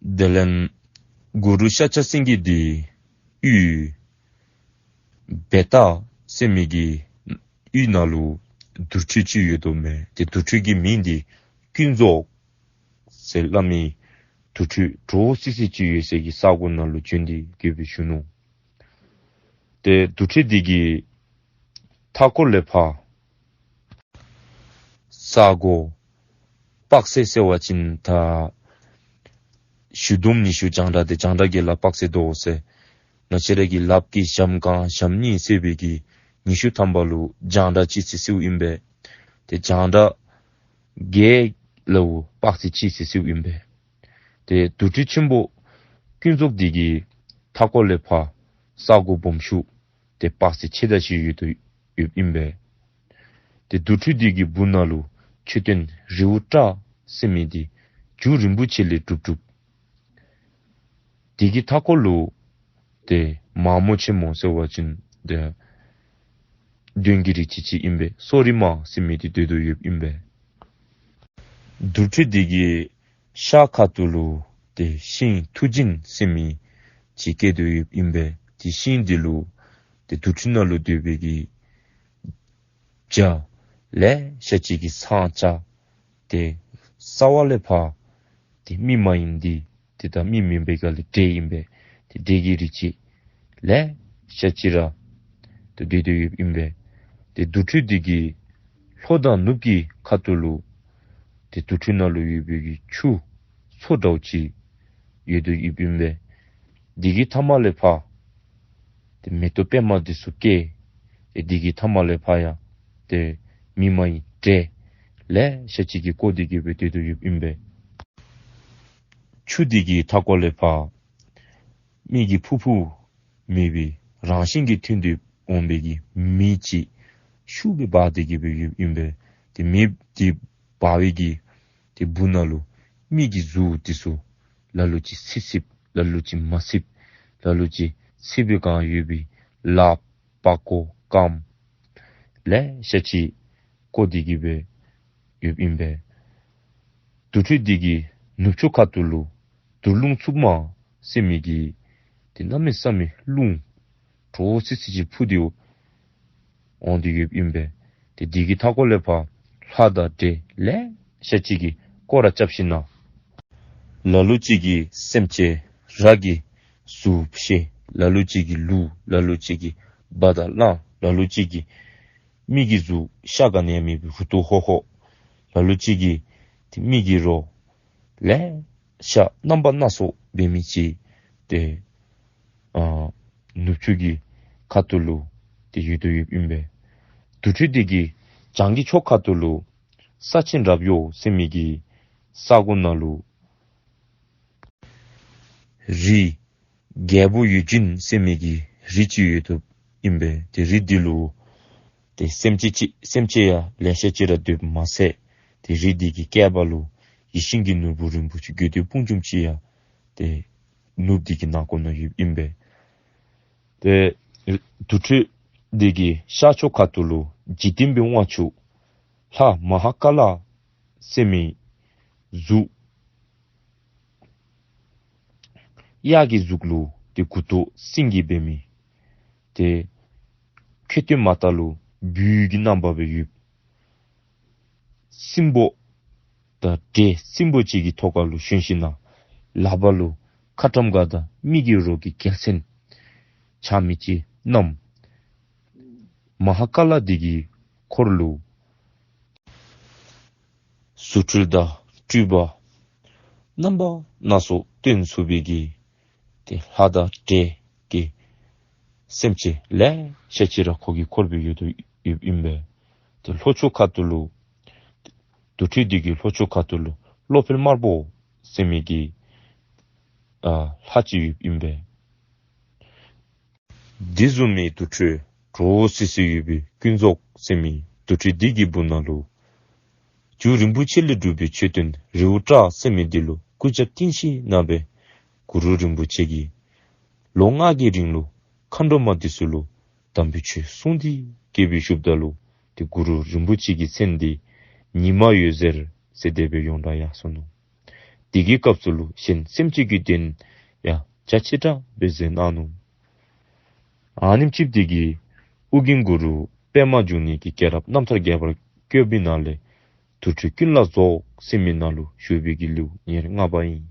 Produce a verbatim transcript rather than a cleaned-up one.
དེ་ལས་གུ་རུ་ཤཱཀྱ་སེང་གེ་འདི་ཡུལ་བེ་ཏ་ཟེར་མི་གི་ཡུལ་ནང་ལུ་དུར་ཁྲོད་ཅིག་ཡོདཔ་མས། ཏེ་དུར་ཁྲོད་ཀྱི་མིང་འདི་ཀུན་རྫོབ་ཟེར་སླབ་མི་དུར་ཁྲོད་འདྲོག་སི་སི་ཅིག་ཡོད་སའི་གི་ས་གོ་ནང་ལུ་བྱོན་ཏེ་གི་སྦེ་བཞུགས་ནུག། ཏེ་དུར་ཁྲོད་འདི་གི་མཐའ་སྐོར་ལས་ཕར་ས་གོ་དཔག་ཚད་ཟེར་བ་ཅིན་ད་གཞུ་འདོམ་ཉི་ཤུ་རྒྱང་གྲགས་ཏེ་རྒྱང་གྲགས་ཀྱི་ལ་དཔག་ཚད་དོ་ཟེར། ང་བཅས་ར་གི་ལགཔ་གི་ཞམ་གང་ཞམ་གཉིས་ཟེར་བའི་གི་ཉི་ཤུ་ཐམ་པ་ལུ་རྒྱང་གྲགས་གཅིག་ཟེར་ཟེརཝ་ཨིན་པས། ཏེ་རྒྱང་གྲགས་བརྒྱད་ལུ་དཔག་ཚད་གཅིག་ཟེར་ཟེརཝ་ཨིན་པས། ཏེ་དུར་ཁྲོད་ཆེན་པོ་ཀུན་རྫོབ་འདི་གི་མཐའ་སྐོར་ལས་ཕར་ས་གོ་སྦོམ་ཆུང་ཏེ་དཔག་ཚད་ཕྱེད་དང་བཞི་ཡོད་དོ་ཡོདཔ་ཨིན་པས། ཏེ་དུར་ཁྲོད་འདི་གི་སྦུག་ན་ལུ་མཆོད་རྟེན་རི་བོ་བྲག་ཟེར་མི་འདི་རྒྱུ་རིན་པོ་ཆེ་ལས་གྲུབ་གྲུབ། འདི་གི་མཐའ་སྐོར་ལུ་ཏེ་མ་མོ་ཆེན་མོ་ཟེར་བ་ཅིན་ཏེ་གདོན་གྱི་རིགས་ཅིག་ཅིག་ཨིན་པས། སོ་རི་མ་ཟེར་མི་འདི་སྡོད་དོ་ཡོདཔ་ཨིན་པས། དུར་ཁྲོད་འདི་གི་ཤར་ཁ་ཐུག་ལུ་ཏེ་ཤིང་མཐུ་སྦྱིན་ཟེར་མི་ཅིག་སྐྱེས་དོ་ཡོདཔ་ཨིན་པས། ཏེ་ཤིང་འདི་ལུ་ཏེ་དུར་ཁྲོད་ནང་ལུ་སྡོད་པའི་གི་བྱ་ལེ་ཤ་ཅིག་གིས་ཚང་བཅའ། ཏེ་རྩ་བ་ལས་ཕར་ཏེ་མི་མ་ཡིན་འདི་ཏེ་ད་མི་མེན་པའི་ག་ལས་འདྲེ་ཨིན་པས། ཏེ་འདྲེ་གི་རིགས་ཅིག་ལེ་ཤ་ཅིག་ར་ཏེ་སྡོད་དོ་ཡོདཔ་ཨིན་པས། ཏེ་དུར་ཁྲོད་འདི་གི་ལྷོ་དང་ནུབ་ཀྱི་ཁ་ཐུག་ལུ་ཏེ་དུར་ཁྲོད་ནང་ལུ་ཡོད་པའི་གི་ཆུ་མཚོ་འདྲཝ་ཅིག་ཡོད་དོ་ཡོདཔ་ཨིན་པས། འདི་གི་མཐའ་མ་ལས་ཕར་ཏེ་མེ་ཏོག་པདྨ་འདི་ཚུ་སྐྱེས། ཏེ་འདི་གི་མཐའ་མ་ལས་ཕར་ཡང་ཏེ་མི་མ་ཡིན་འདྲེ་ལེ་ཤ་ཅིག་གིས་བསྐོར་ཏེ་གི་སྦེ་སྡོད་དོ་ཡོདཔ་ཨིན་པས། ཆུ་འདི་གི་མཐའ་སྐོར་ལས་ཕར་མི་གི་ཕུ་ཕུ་མེད་པའི་རང་བཞིན་གྱིས་ཐོན་ཏེ་འོང་བའི་གི་མེ་ཅིག་ཤུགས་སྦེ་འབར་ཏེ་གི་སྦེ་ཡོདཔ་ཨིན་པས། ཏེ་མེ་འདི་འབར་བའི་གི་ཏེ་སྦུག་ན་ལུ་མི་གི་གཟུགས་འདི་ཚུ་ལ་ལུ་ཅིག་སིབ་སིབ་ལ་ལུ་ཅིག་མ་སིབ་ལ་ལུ་ཅིག་སིབ་སྦེ་གང་ཡོད་པའི་ལགཔ་པགས་ཀོ་རྐངམ་ལེ་ཤ་ཅིག་བསྐོར་ཏེ་གི་སྦེ་ཡོདཔ་ཨིན་པས། དུར་ཁྲོད་འདི་གི་ནུབ་ཕྱོགས་ཁ་ཐུག་ལུ་དུར་རླུང་འཚུབ་མ་ཟེར་མི་གི་ཏེ་གནམ་མེད་ས་མེད་རླུང་འདྲོག་སི་སི་ཅིག་འཕུ་སྟེ་འོང་སྟེ་ཡོདཔ་ཨིན་པས། ཏེ་འདི་གི་མཐའ་སྐོར་ལས་ཕར་ལྷ་དང་འདྲེ་ལེ་ཤ་ཅིག་གིས་སྐོར་ར་རྐྱབ་ཞིནམ་ལས་ལ་ལུ་ཅིག་གིས་སེམས་ཅན་ར་གི་གཟུགས་བཤད། ལ་ལུ་ཅིག་གིས་ལུག། ལ་ལུ་ཅིག་གིས་འབའ་དང་གླང་། ལ་ལུ་ཅིག་གིས་མི་གི་གཟུགས་ཤ་ག་ནི་ཡང་མེད་པའི་ཧུ་ཏོ་ཧོ་ཧོ། ལ་ལུ་ཅིག་གིས་ཏེ་མི་གི་རོ་ལེ་ཤ་རྣམ་པ་སྣ་ཚོགས་འབད་མི་ཅིག་ཏེ་ཨ་ནུབ་ཕྱོགས་ཀྱི་ཁ་ཐུག་ལུ་ཏེ་ཡོད་དོ་ཡོདཔ་ཨིན་པས། དུར་ཁྲོད་འདི་གི་བྱང་གི་ཕྱོགས་ཁ་ཐུག་ལུ་ས་ཆེན་རབ་གཡོ་ཟེར་མི་གི་ས་གོ་ནང་ལུ་རི་རྒྱལ་པོ་ཡུལ་ཅན་ཟེར་མི་གི་རི་ཅིག་ཡོད་དོ་ཨིན་པས། ཏེ་རི་འདི་ལུ་ཏེ་སེམས་ཅན་ཅིག་སེམས་ཅན་ཡང་ལེ་ཤ་ཅིག་ར་སྡོདཔ་མ་ཚད་ཏེ་རི་འདི་གི་སྐེད་པ་ལུ་ཡིད་བཞིན་གྱི་ནོར་བུ་རིན་པོ་ཆེ་དགོས་འདོད་དཔུང་འཇོམས་ཅིག་ཡང་ཏེ་ནུབ་འདི་གི་ནང་ཁོ་ན་ཡོདཔ་ཨིན་པས། ཏེ་དུར་ཁྲོད་འདི་གི་ཤར་ཕྱོགས་ཁ་ཐུག་ལུ་འཇིག་རྟེན་པའི་དབང་ཕྱུག་ལྷ་མ་ཧཱ་ཀཱ་ལ་ཟེར་མི་གཟུགས་གཡག་གི་གཟུགས་ལུ་ཏེ་མགུ་ཏོ་སེང་གེ་འབད་མི་ཏེ་མཁལ་སྟོད་མ་ཐག་ལུ་སྦུལ་གྱི་རྣམ་པ་སྦེ་ཡོད། སྲིན་པོ་དང་འདྲེ་སྲིན་པོ་ཅིག་གི་ཐོག་ཁ་ལུ་ཞོན་ཞིནམ་ལས་ལགཔ་ལུ་ཁ་ཊྭཱཾ་ག་དང་མི་གི་རོ་གི་རྒྱལ་མཚན་འཕྱར་མི་ཅིག་བསྣམས། མ་ཧཱ་ཀཱ་ལ་འདི་གི་འཁོར་ལུ་རྫུ་འཕྲུལ་དང་སྤྲུལ་པ་རྣམ་པ་སྣ་ཚོགས་སྟོན་ཚུགས་པའི་གི་ཏེ་ལྷ་དང་འདྲེ་གི་སེམས་ཅན་ལེ་ཤ་ཅིག་ར་ཁོ་གི་འཁོར་སྦེ་ཡོད་དོ་ཡོདཔ་ཨིན་པས། ཏེ་ལྷོ་ཕྱོགས་ཁ་ཐུག་ལུ་དུར་ཁྲོད་འདི་གི་ལྷོ་ཕྱོགས་ཁ་ཐུག་ལུ་བློ་འཕེལ་དམར་པོ་ཟེར་མི་གི་ཨ་ལྷ་ཅིག་ཡོདཔ་ཨིན་པས། འདི་བཟུམ་མའི་དུར་ཁྲོད་འདྲོག་སི་སི་ཡོད་པའི་ཀུན་རྫོབ་ཟེར་མི་དུར་ཁྲོད་འདི་གི་སྦུག་ན་ལུ་རྒྱུ་རིན་པོ་ཆེ་ལས་གྲུབ་པའི་མཆོད་རྟེན་རི་བོ་བྲག་ཟེར་མི་འདི་ལུ་སྐུ་རྒྱབ་བརྟེན་ཞིནམ་ལས་གུ་རུ་རིན་པོ་ཆེ་གིས་ལོ་ལྔ་གི་རིང་ལུ་མཁའ་འགྲོ་མ་འདི་ཚུ་ལུ་དམ་པའི་ཆོས་གསུངས་ཏེ་གི་སྦེ་བཞུགསཔ་ད་ལུ་ཏེ་གུ་རུ་རིན་པོ་ཆེ་གི་མཚན་འདི་ཉི་མ་འོད་ཟེར་ཟེར་དེ་སྦེ་ཡོངས་གྲགས་ཡར་སོ་ནུག། དེ་གི་སྐབས་སུ་ལུ་གཞན་སེམས་ཅན་གྱི་དོན་ཡང་རྒྱ་ཆེ་དྲགས་སྦེ་མཛད་གནང་ནུག། ཨ་ནེམ་ཅིག་དེ་གིས་ཨོ་རྒྱན་གུ་རུ་པདྨ་འབྱུང་གནས་ཀྱི་སྐྱེས་རབས་རྣམ་ཐར་རྒྱས་པར་བཀོད་པའི་ནང་ལས་དུར་ཁྲོད་ཀུན་ལ་རྫོགས་ཟེར་མི་ནང་ལུ་ཞུགས་པའི་གི་ལེའུ་ཉེར་ལྔ་པ་ཨིན།